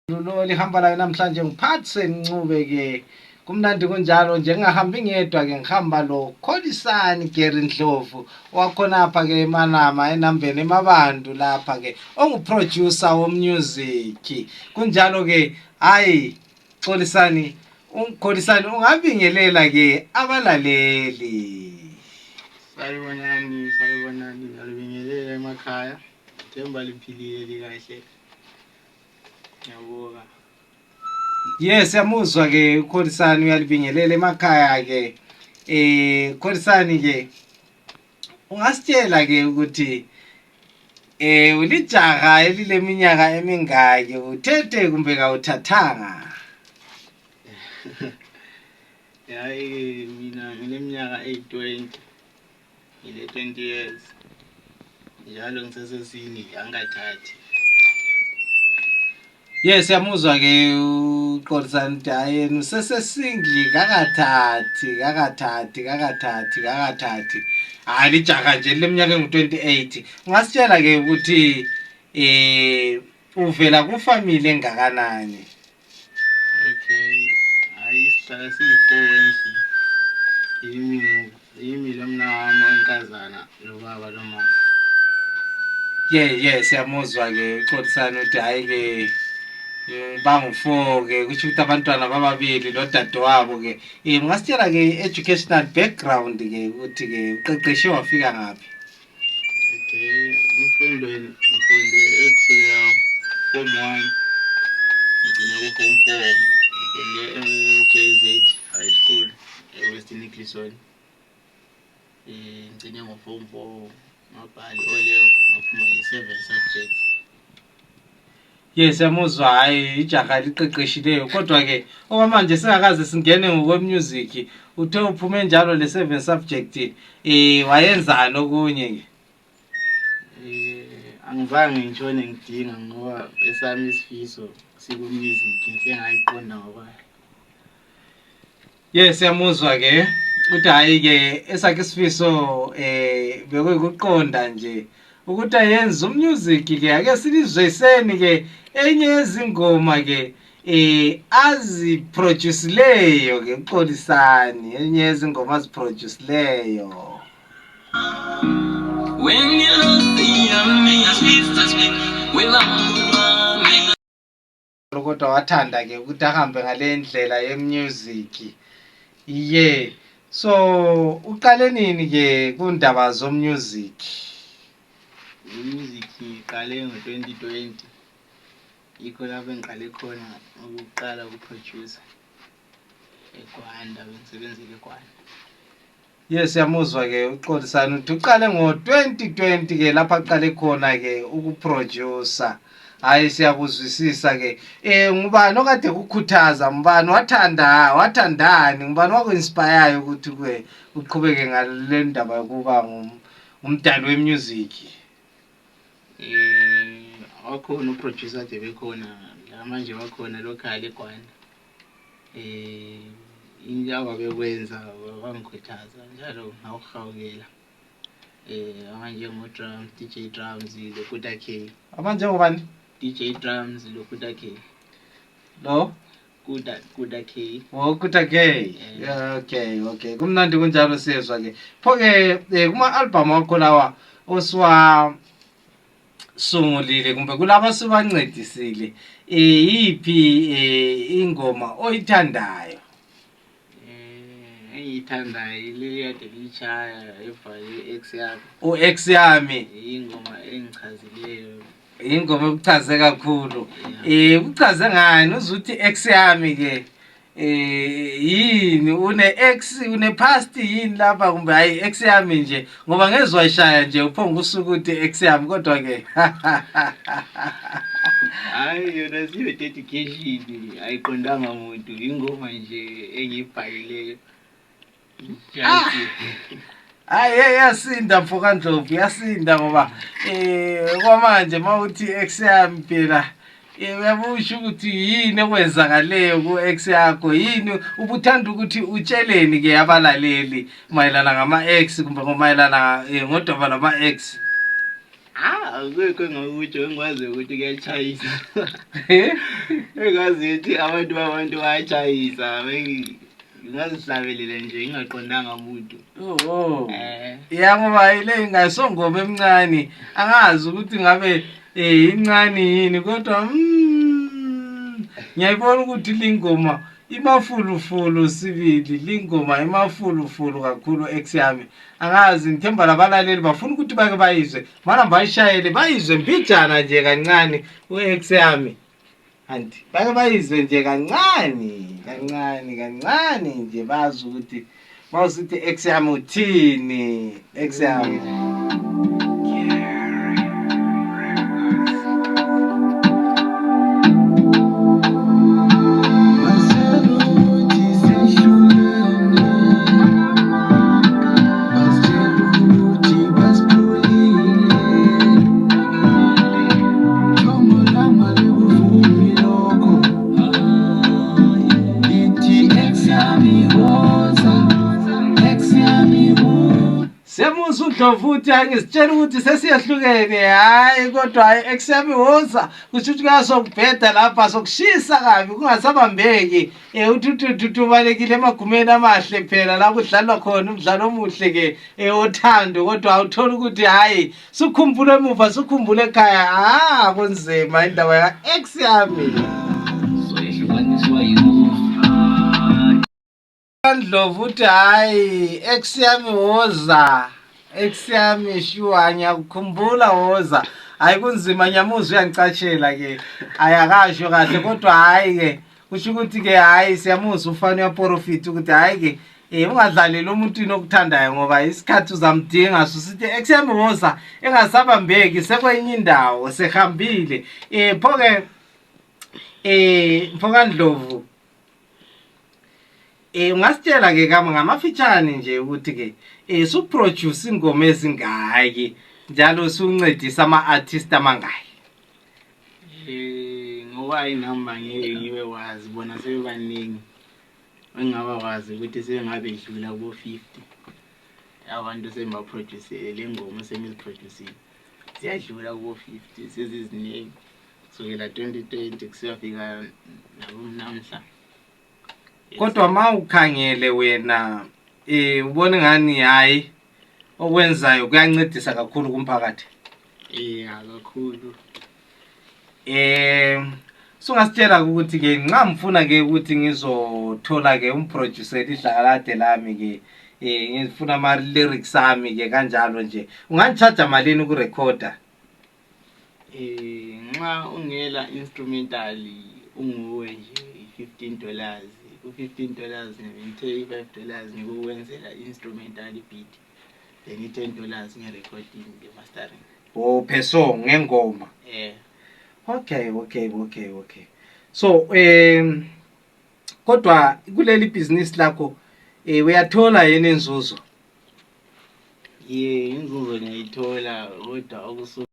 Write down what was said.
Lo lihamba la namhlanje ngiphathi sencube ke kumnandi kunjalo nje ngingahambi ngedwa ke ngihamba lo Kholisani Gary Ndlovu wakhona apha ke eManama enambeni emabantu lapha ke onguproducer womusic kunjalo ke hayi Kholisani ungabingelela ke abalaleli. Sayibonani alibingelela emakhaya themba liphilile likahle. Yabonga. Yes, yamuzwa ke Kholisani uyalibingelela emakhaya ke. Kholisani ke ungasitshela ke ukuthi ulijaha elileminyaka emingaki uthethe kumbe kawuthathanga? Yayi mina ngineminyaka 820. Ile 20 years. Njalo ngisesesini angathathi. Yes, yamuzwa ke uXolisani hayi usesesingli kakathathi. Hayi lijaha nje leminyaka engu28. Ungasitshela ke ukuthi uvela kufamily engakanani? Okay. Hayi sihlala siyi4 nje. Yimi lo mnawami onkazana lo baba lo mama. Yes, yamuzwa ke uXolisani uthi hayi ke bangu4 ke kusho ukuthi abantwana bababili lodadewabo ke. Ungasitshela ke educational background ke ukuthi ke uqeqeshe wafika ngapi? Okay, ngifunde ekusukela form 1 ngigcina ku form 4 ngifunde JZ High School eWestern Eklison. Ngigcine ngo form 4 ngabhala O-level ngaphuma le7 subjects. Yes, yamuzwa hayi ijaha liqeqeshileyo kodwa ke okwamanje singakaze singene ngokwemusic uthe uphume njalo le7 subject wayenzani okunye ke? Angizange ngitshone ngidinga ngoba esami isifiso sikumusic ngike ngayiqonda ngokwayo. Yes, yamuzwa ke uthi hayi ke esakhe isifiso bekuyikuqonda nje ukuthi ayenze umusic ke ake silizweseni ke enye yezingoma ke aziproducileyo ke uXolisani enye yezingoma aziproducileyo. When you look kodwa wathanda ke ukuthi ahambe ngale ndlela yemusic. Yeah, so uqale nini ke kundaba zomusic? Umusic ngiqale ngo2020. Yikho lapho engiqale khona ukuqala ukuproducer eGwanda bengisebenzile eGwanda. Yes, yamuzwa ke uXolisani uthi uqale ngo2020 ke lapha aqale khona ke ukuproducer. Hayi siyakuzwisisa ke. Ngubani okade ukukhuthaza, ngubani wathandani, ngubani wakuinspire ukuthi ke uqhubeke ngale ndaba yokuba umdali wemusic? Wakhona uproducer ade bekhona la manje wakhona local eGwanda. Into abekwenza wangikhuthaza njalo ngawuhawukela. Manje ngo-drums DJ drums lo uthe. Abanje ngobani? DJ drums lo uthe. Lo Kuda K. Oh, Kuda K. Yeah, okay. Kumnandi kunjalo siyezwa ke. Pho ke kuma album wakho lawa oswa sungulile kumbe kulaba sibancedisile yipi ingoma oyithandayo? Engiyithandayo ile yade lichaya evale X yami. X yami ingoma engichazileyo. Ingoma ekuchaze kakhulu. Uchaze ngani uzuthi X yami ke yini une X une past yini lapha kumbe hayi X yami nje ngoba ngezwe wayishaya nje uphonga usuku uthi X yami kodwa ke hayi yona siyo dedication ayiqondanga umuntu ingoma nje engibhalileyo. Hayi yasinda mfoka Ndlovu yasinda ngoba kwamanje mawuthi X yami phela uyabusho ukuthi yini okwenzakaleyo ku X yakho, yini ubuthanda ukuthi utsheleni ke abalaleli mayelana ngama X kumbe ngomayelana ngodaba lama X? Akekho ngakutsho engikwazi ukuthi kuyatshayisa. Engazi ukuthi abantu bayatshayisa. Ngingazihlalele nje ngingaqondanga umuntu. Ya ngoba ile ingasongoma emncane angazi ukuthi ngabe incane yini kodwa ngiyayibona ukuthi lingoma imafulufulu sibili lingoma imafulufulu kakhulu ekhaya angazi ngithemba labalaleli bafuna ukuthi bake bayizwe mana bayishayele bayizwe mbijana nje kancane ekhaya anti bake bayizwe nje kancane nje bazi ukuthi mawusithi ekhaya uthini ekhaya Semusa uDlovu uthi angisitshela ukuthi sesiyahlukene hayi kodwa hayi ekhaya woza kusho ukuthi kuyasokubheda lapha sokushisa kabi kungasabambeki uthi ubalekile emagumeni amahle phela la kudlalwa khona umdlalo omuhle ke othando kodwa awuthola ukuthi hayi sukhumbule emuva sukhumbule ekhaya kunzima indaba ya ekhaya so ihlukaniswa Ndlovu uthi hayi ekhaya woza ekhaya shuwa ngiyakukhumbula woza hayi kunzima nyamuzwa uyangicatshela ke ayakasho kahle kodwa hayi ke kusho ukuthi ke hayi siyamuzwa ufana uyaprofit ukuthi hayi ke ungadlaleli umuntu inokuthandayo ngoba isikhathi uzamdinga susithi ekhaya woza engasabambeki sekwenye indawo sehambile pho ke mfoka Ndlovu ungasitshela ke ngamafitshane nje ukuthi ke suproduce ingoma ezingaki njalo suncedisa ama-artist amangaki ngoba inamba ngeke ngibe wazi bona sebebaningi engaba wazi ukuthi sebengabe idlula ku-50 abantu sembaproducele le ngoma semiziproducile ziyadlula ku-50 seziziningi kusukela 2020 kusiyafika namhla. Kodwa mawukhangele wena ubona ngani hayi okwenzayo kuyancedisa kakhulu kumphakathi kakhulu sungasitshela ukuthi ke ngamfuna ke ukuthi ngizothola ke umproducer idlakalade lami ke ngifuna ama lyrics ami ke kanjalo nje ungancharge malini ukurecorda nxa ungela instrumental unguwe nje $15 $15 ngithe $5 ngikuwenzela instrumental beat then $10 ngerecording ngemastering per song ngengoma okay so kodwa kuleli business lakho uyathola yena inzuzo inzuzo ngiyithola kodwa